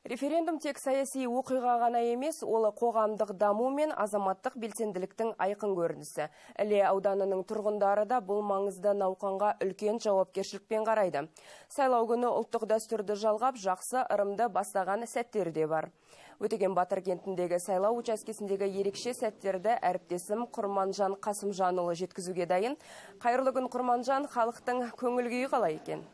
Референдум тек саяси оқиға ғана емес, ол қоғамдық даму мен азаматтық белсенділіктің айқын көрінісі. Іле ауданының тұрғындары да бұл маңызды науқанға үлкен жауапкершілікпен қарайды. Сайлау күні ұлттық дәстүрді жалғап, жақсы ырымды бастаған сәттері де бар. Өтеген Батыр кентіндегі сайлау учаскесіндегі ерекше сәттерді әріптесім Құрманжан Қасымжанұлы жеткізуге дайын. Қайырлы күн, Құрманжан, халықтың көңіл күйі қалай екен?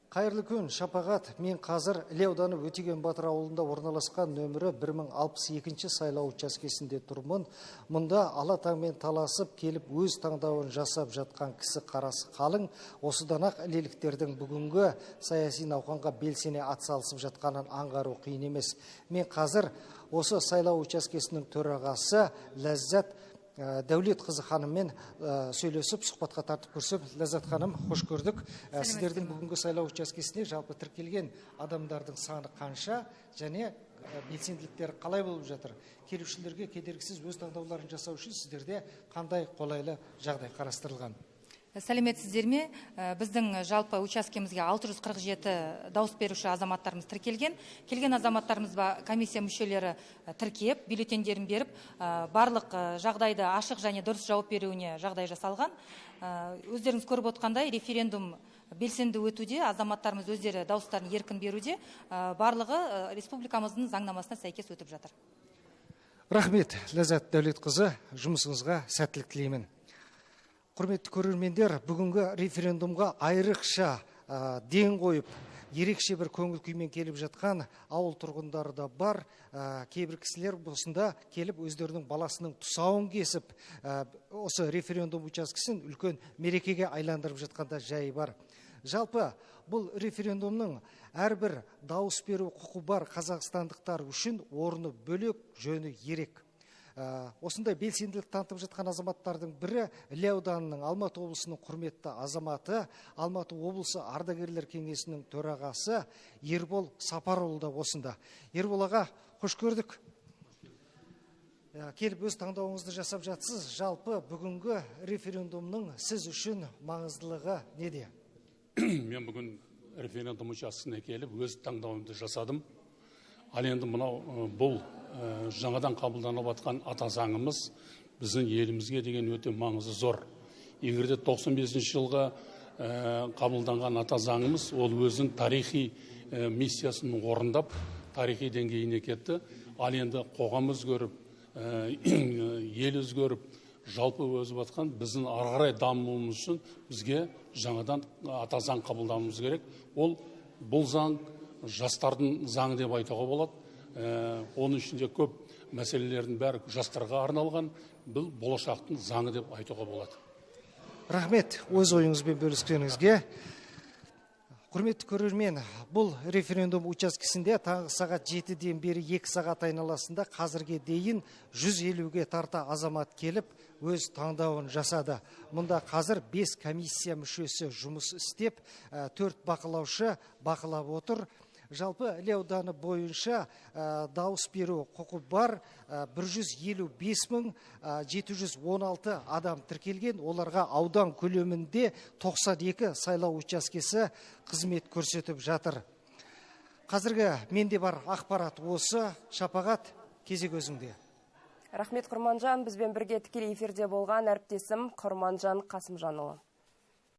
Қайырлы күн, Шапағат. Мен қазір Іле ауданы Өтеген Батыр ауылында орналасқан нөмірі 1062 сайлау учаскесінде тұрмын. Мұнда ала таңмен таласып келіп өз таңдауын жасап жатқан кісі қарасы қалың. Осыдан ақ ілеліктердің бүгінгі саяси науқанға белсене атсалысып жатқанын аңғару қиын емес. Мен қазір осы сайлау учаскесінің төрағасы Ләззат Дәулетқызы ханыммен сөйлесіп, сұхбатқа тартып көрсем. Ләззат ханым, қош көрдік. Сіздердің бүгінгі сайлау учаскесіне жалпы тіркелген адамдардың саны қанша және белсенділіктері қалай болып жатыр? Келушілерге кедергісіз өз таңдауларын жасау үшін сіздерде қандай қолайлы жағдай қарастырылған? Сәлеметсіздер ме? Біздің жалпы учаскемізге 647 дауыс беруші азаматтарымыз тіркелген. Келген азаматтарымыз комиссия мүшелері тіркеп, бюллетендерін беріп, барлық жағдайды ашық және дұрыс жауап беруіне жағдай жасалған. Өздеріңіз көріп отқандай, референдум белсенді өтуде, азаматтарымыз өздері дауыстарын еркін беруде. Барлығы республикамыздың заңнамасына сәйкес өтіп жатыр. Рахмет, Ләззат Дәулетқызы, жұмысыңызға сәттілік тілеймін. Құрметті көрермендер, бүгінгі референдумға айрықша ден қойып, ерекше бір көңіл күймен келіп жатқан ауыл тұрғындары да бар. Кейбір кісілер осында келіп өздерінің баласының тұсауын кесіп, осы референдум учаскесін үлкен мерекеге айландырып жатқанда жайы бар. Жалпы бұл референдумның әрбір дауыс беру құқы бар қазақстандықтар үшін орны бөлек, жөні ерек. Осындай белсенділік танытып жатқан азаматтардың бірі Іле ауданының Алматы облысының құрметті азаматы, Алматы облысы ардагерлер кеңесінің төрағасы Ербол Сапарұлы да осында. Ербол аға, қош көрдік. Келіп өз таңдауыңызды жасап жатсыз. Жалпы бүгінгі референдумның сіз үшін маңыздылығы неде? Мен бүгін референдум учаскесіне келіп өз таңдауымды жасадым. Ал енді мынау бұл жаңадан қабылданып жатқан ата заңымыз біздің елімізге деген өте маңызы зор. Егер де 95 жылғы қабылданған ата заңымыз ол өзінің тарихи миссиясын орындап, тарихи деңгейіне кетті. Ал енді қоғам өзгеріп, ел өзгеріп, жалпы өсіп жатқан біздің ары қарай дамуымыз үшін бізге жаңадан ата заң қабылдауымыз керек. Ол бұл заң жастардың заңы деп айтуға болады. Оның ішінде көп мәселелердің бәрі жастарға арналған, бұл болашақтың заңы деп айтуға болады. Рахмет өз ойыңызбен бөліскеніңізге. Құрметті көрермен, бұл референдум учаскесінде таңғы сағат 7-ден бері 2 сағат айналасында қазірге дейін 150-ге тарта азамат келіп, өз таңдауын жасады. Мұнда қазір 5 комиссия мүшесі жұмыс істеп, 4 бақылаушы бақылап отыр. Жалпы Іле ауданы бойынша дауыс беру құқы бар 155 716 адам тіркелген. Оларға аудан көлемінде 92 сайлау учаскесі қызмет көрсетіп жатыр. Қазіргі менде бар ақпарат осы. Шапағат, кезек өзіңде. Рахмет, Құрманжан. Бізбен бірге тікелей эфирде болған әріптесім Құрманжан Қасымжанұлы.